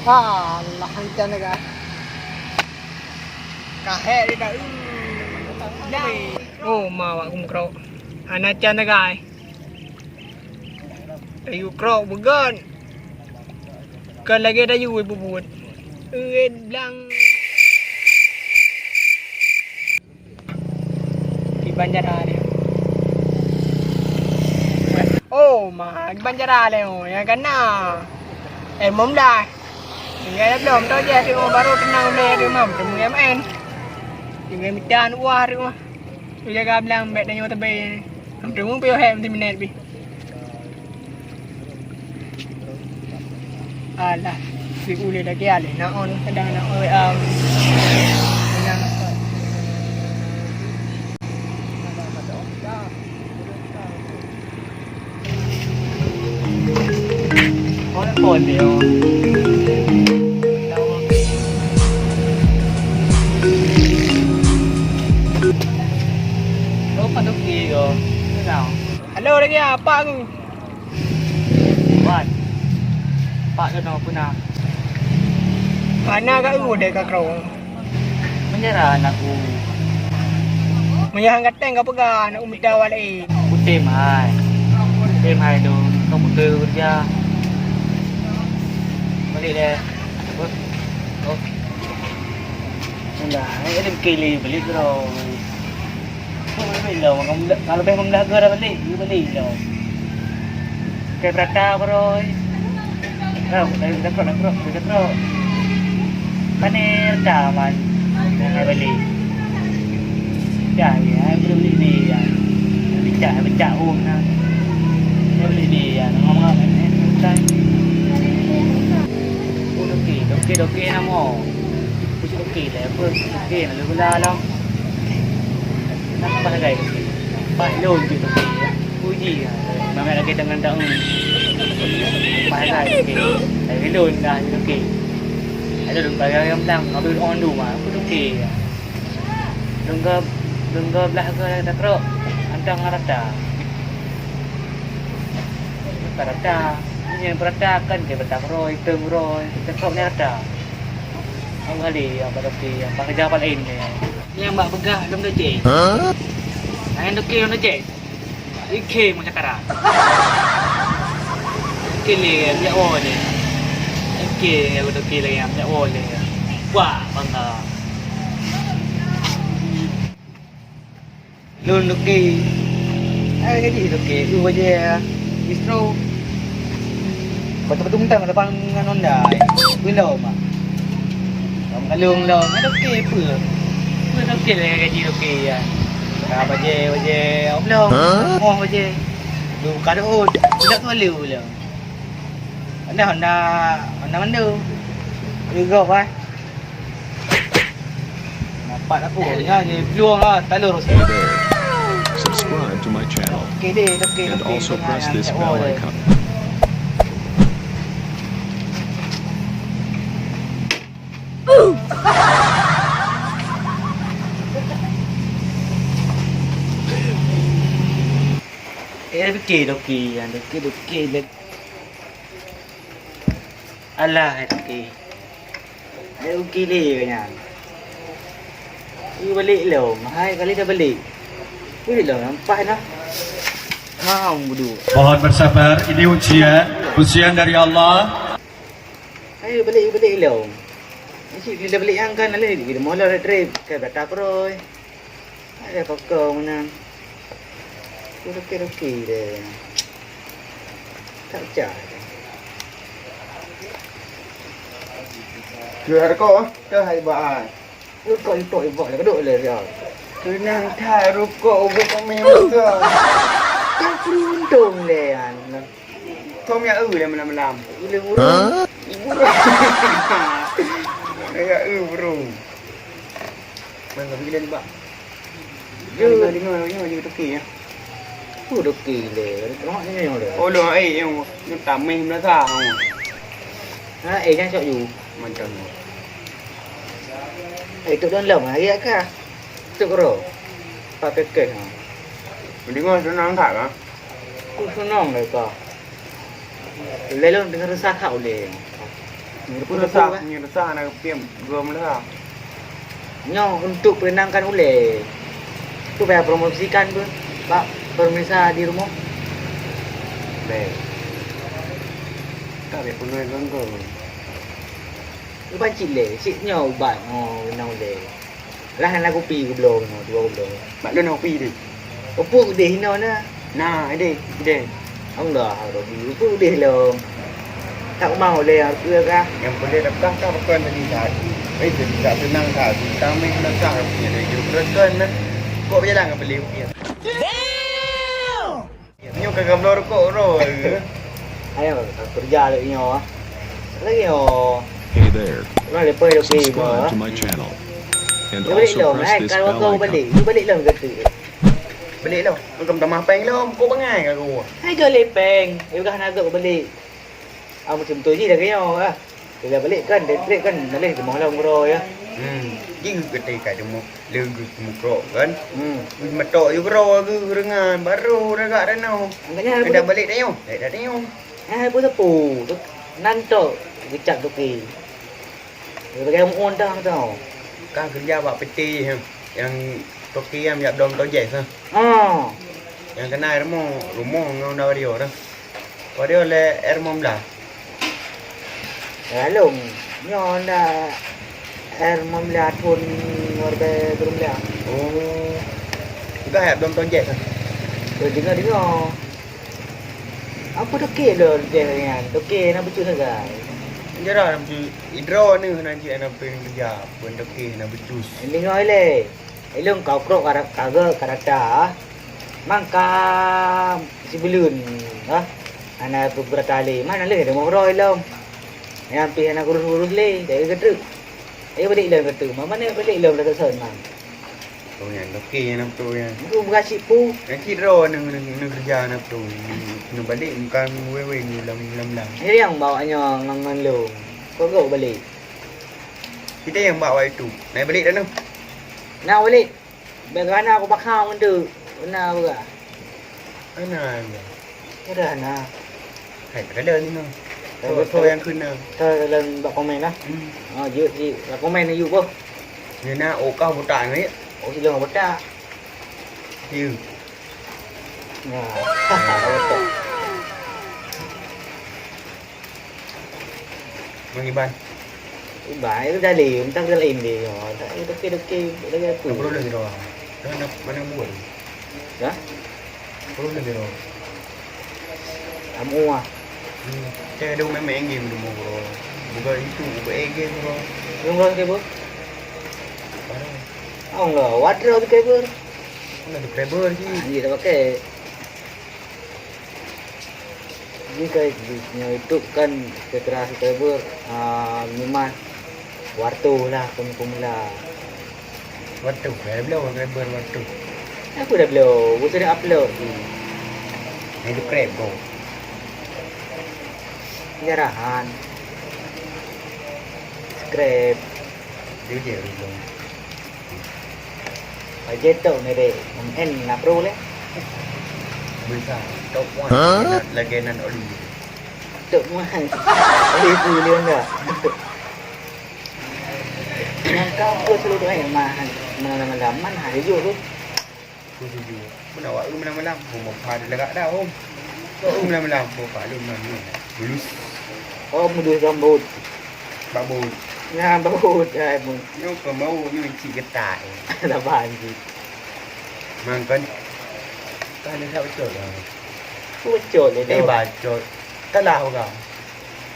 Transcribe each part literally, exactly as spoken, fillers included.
Alah, hana can lagèe. Kahek dia dah. Oh, ma awak kumeukrok. Hana can lagèe. Tayue krok beugon. Kon lagèe tayue bubuet. Euet blang. Kiban jara dia. Oh, ma, kiban jara lé, oh, nyang kana. Eh, lima belas. Tinggai lom, tau je, tengok baru tenang lé, tengok, tengok main. Tinggai mita aneuk buah, tengok. Jaga blang, bèk tanyoe teubé. Tengok, piôh hem siminèt pih. Alah, si ulèe lagèe alèh, na on, kadang na on, ah. Halo, lagi apa aku? Wan, pak keunoe peuna. Hana ka eu deh ka krong. Meunjara anakku. Meunyo han gateng ka peugah anakku mita awak laén. Kutem hai. Kutem hai dong, kau beutôi keureuja. Balik deh. Apa? Oh. Enggak, ini kili balik bro. Kalau lebih menggelaga dah balik, dia balik dah. Kayak berata, bro. Kau, dari dekat, dekat, dekat. Paner taman. Jangan balik. Dah, ya, belum beli ni, ya. Pecah, pecah, oh, nah. Dia beli ni, ya. Ngomong apa ni? Bukan. Oh, doke, doke, doke nama. Pucuk toke lé, apa? Toke na leuh bela lom. Nampak gai toke. Nampak lôn jeuet toke, ya. Puji, ya. Mamet lagèe tangan daun. Nampak gai toke. Lagèe lôn dah jeuet toke. Ada lôn pagai ayam blang, habis on du mah, apa toke, ya. Lôn ga, lôn ga blah ga takrok, antang rata. Rata-rata. Nyan peurata kan dia peurata keurôi, teung keurôi, teukok nyan rata. Nyang kali, nyang bak doke, nyang bak keujah bak laén nyan. Nyang bak peugah lom doce. Hah? Nyang doke lom doce. Ikhe meucakara. Ikhe lé, jak woe lé. Ikhe nyang doke lé, jak woe lé. Wah, bangga. Lôn doke. Ai jadi doke, eu bajèe bistro. Beutôi-beutôi mantong depan ngon Honda. Wih lom ah. Lom kalung lom, ai doke peue? Peue doke lagèe gaji doke ya. Ka bajèe, bajèe oblong. Hah? Oh bajèe. Lu ka deuot, budak tu lé lom. Honda, Honda, Honda mandum. Rigop ah. Nampak aku, nya ni peluang ah, talur. Hey there. Subscribe to my channel. Okey deh, okey, and okey, also tengah press yang this cakap bell orang. Icon. Eh, okey, okey, okey, okey, okey. Alah, okey. Hai, okey lé nyan. Ih, balik lom. Hai, kali dah balik. Balik lom, nampak dah. Ha, budu. Mohon bersabar, ini ujian, ujian dari Allah. Hai, balik, balik lom. Mesti bila balik yang kan, lalu dia mula trip ke kata peroi. Ada pakong meunan. Roke-roke deh. Tak pecah. Jual rukok, ke hai ba ai? Rukok itu ibak le kedok le dia. Keunong that rukok ubé kami muka. Tak beruntung le an. Tom ya eu le malam-malam. Ile burung. Hah? Ya eu burung. Mana bila ni bak? Yo. Dengar, dengar, dengar je toke ya. Tu toke le. Tengok ni yang le. Oh, lo ai yang ni tameh belakang. Ha, eh jangan cok you. Macam ni. Eh, tu dalam hari ka. Tu kero. Pakai kes ha. Dengar senang tak ha? Ku senang le ka. Lelong dengan resah kau le. Nyoe pun susah, nyoe susah na rupiah dua belas. Nyoe untuk menenangkan ulèe. Tu payah promosikan pun bak pemirsa di rumoh. Bèk. Ka bèk peungeut lôn kon. Nyoe ban cit lé, cit nyoe ubat nyoe inong lé. Lah hana kupi geubloe nyoe, dua geubloe. Mak lôn kupi deh. Kupi deh inoe na. Na, deh, deh. Allah, Rabbi, kupi deh lom. Tak mau lé, aku ya kah? Yang boleh lepas kah bukan jadi satu. Eh, jadi tak tenang kah? Kita main lepas, aku jadi jurus kan, nah. Kok berjalan nggak boleh, ya? Nyoe ka gabloe rukok uroe ke? Ayo, kerja lagi nyoe. Lagi nyoe. Hey there. Orang lepas lagi nyoe. Subscribe to my channel. And also press this bell icon. Balik. Ni balik lah kata. Balik lah. Kau tamah peng lah, kau bangai kau. Hai joleh peng. Dia dah nak balik. Ah, macam tu je dah kena lah. Bila balik kan, dia trip kan, boleh di malam guro ya. Hmm. Ji kata kat rumah, lagi mukrok kan. Hmm. Metok je guro ke ringan, baru dah gak renau. Angkatnya ada balik tayong. Eh, dah tayong. Ah, apa sapu? Nantok gecak toke. Dia pakai muun dah tau. Kan kerja bak peti je. Yang toke yang jak dom tojek ha. Ah. Yang kena air mo, rumah ngon dah dia dah. Pada oleh air lima belas. Lalu, nyoe ndak air lima belas thon warga belum dah. Oh. Juga ya belum tojek. Tu dengar-dengar. Apa toke lo deh nyan? Toke na betul sagai. Jara na betul. Idro ni na ji na pun kerja, pun toke na betul. Dengar le. Ilong kau krok kara-, kaga karata. Mangka sibuleuen, ah. Hana beurata lé. Mana lé ada mohroi lom. Yang pih hana kurus-kurus lé, jadi ketruk. Ayo balik lom ketruk. Mana balik lom dah tak son, man. Oh, yang toke yang nak betul ya. Aku berasik pu. Yang cit ro neng, neng, neng kerja nak betul. Neng balik bukan wewe ni lam, lam, lam. Jadi yang bawa nyo ngan, ngan lom. Kok kau balik? Kita yang bawa itu. Naik balik dah tu. Nak balik. Bagaimana aku bakal untuk. Benar juga. Mana dia? Udah nah. Hai, tak ada ni noh. Tapi tu, tu yang kena. Tu dalam bak komen lah. Hmm. Ha, jeuet ji. Bak komen na yuk boh. Ni nak oh kau buta ni. Oh, sila buta. Ya. Nah. Buta. Mang Iban. Iban, itu tadi, entah ke lain dia. Oh, tak, itu okey, okey, lagi aku. Apa boleh kira? Mana, mana buat? Dah? Apa boleh kira? Kamu ah. Hmm. Saya ada main-main game dulu, bro. Bukan itu, bukan game, bro. Belum kau ke, bro? Mana? Oh, enggak. Water subscriber. Mana subscriber sih? Ah, iya, tak pakai. Ni kai nyoe YouTube kan setelah subscriber, ah, memang wartu lah pemula. Wartu, dah bloe subscriber wartu. Aku dah bloe, aku sudah upload ni. Yang subscribe kau. Penyerahan. Subscribe. Dia je, dia je. Aje tok ni deh, M N na pro leh. Bisa, top one. Hah? Lagi nan, lagi nan oli. Top one. Oli tu dia enggak. Yang kau tu selalu doa mahan malam-malam, mana hari tu? Pukul tujuh. Pun awak tu malam-malam, pun mau pada lagak dah, om. Kau malam-malam, mau pada malam-malam. Lulus. Oh, mudus rambut. Babut. Nah, babut, ya, pun. Nyoe keu mau nyoe cit geutak. Laban cit. Mang kon. Kan dah betul lah. Betul dia. Eh, bacot. Kalah orang.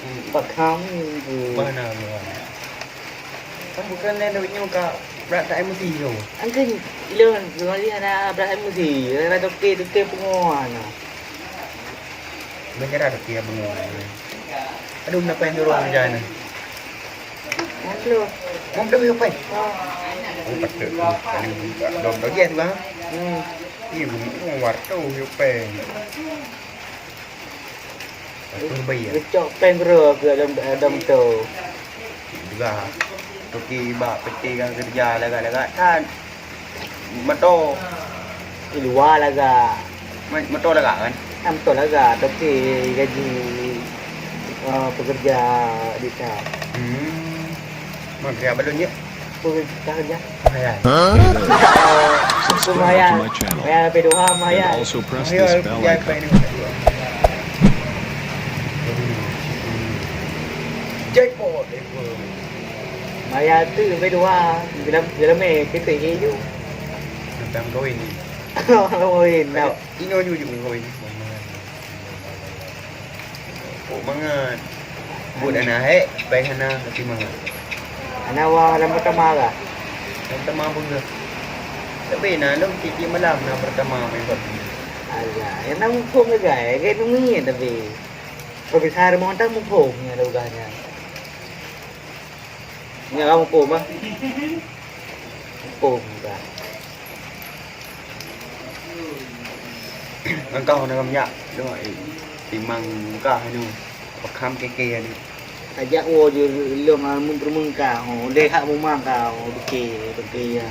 Hmm. Pakam tu. Mana orang? Kan bukan lain duit nyoe ka berat tak emosi tu. Angken ilon, ilon dia ada berat emosi. Ada toke, toke penguah na. Menyerah toke penguah. Aduh, kenapa yang dorong macam ni? Lima puluh. Lima puluh ya, Pai? Oh, patut. Paling buka dom doges tu, ha? Hmm. Iya, bunyi wartu ya, Pai. Wartu bayar. Gecok peng bro ke dalam, dalam tu. Juga. Toki bak peti kan kerja lagak-lagak kan. Moto. Di luar lagak. Ma-, moto lagak kan? Ah, moto lagak. Toki gaji. Ah, pekerja di Shell. Hmm. Pekerja apa dulu, Nyak? Pekerja. Pemayan. Hah? Pemayan. Pemayan P dua H, Pemayan. And also press this bell icon. Jackpot. Pemayan tu P dua H. Dalam, dalam, eh, kita je. Tentang kawin ni. Kawin, tau. Inoe jujur kawin. Pok mangat. Buet hana hék, pai hana, tapi mangat. Hana wa lam pertama kah? Lam pertama pun ke? Tapi na lom tiep-tiep malam na pertama main pub G. Alah, yang na muphom ke gai, gai nunggu tapi. Peubisa rumoh tang muphom nyan dah peugah nyan. Nyan ka muphom ah. Muphom ka. Engkau na minyak, tengok, eh, timang kah anu, pakam keke anu. Ajak woe ju lom, ah, mun peurumeung ka, oh, lé hak muma ka, oh, beke, beke ya.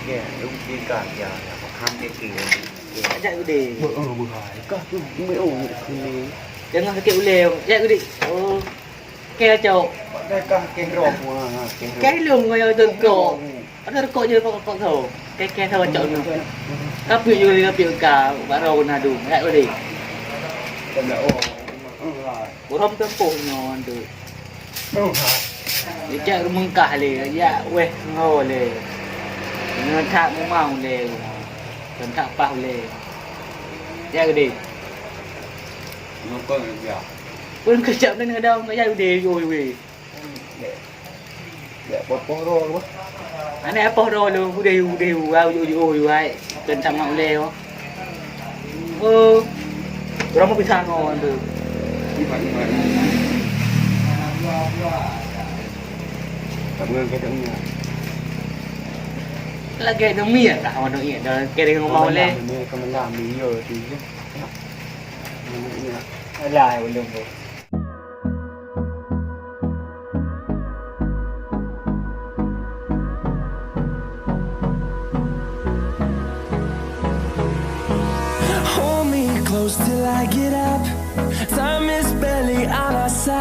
Ya, lu beke ka, ya, ya, pakam keke anu. Ajak gede. Beuh, beuh, hai. Kah tu, beuh, oh, ni. Jangan sakit ulé, ajak gede. Oh. Keh cok. Pakai kah keh roh, ha, ha, keh roh. Keh lôn ngon nyang teuka. Ada rukok je rukok, rukok tho. Keh, keh tho cok nyoe. Tapi je lagi tapi ka, baru na dum. Yak boleh. Kena, oh. Burom tempoh nyoe tu. Oh, ha. Ijak meungkah lé, yak weh ngo lé. Ngon that mumau lé. Ngon that pah lé. Yak gede. Nukon ya. Pun kejap ni kadang ya udah yo we. Ya, ya, poh-poh roh lu. Aneuk poh roh lu, udah, udah, udah, udah, udah, udah, keu sama ulèe, oh. Oh. Urang mau pisang, oh, tu. Iman, iman. Tak boleh kata enggak. Lagi demi ya, tak mau demi ya. Dah kering rumah ulèe. Kemelam, kemelam, iya, tu je. Alah, belum, belum. Hold me close till I get up. Time is barely on our side.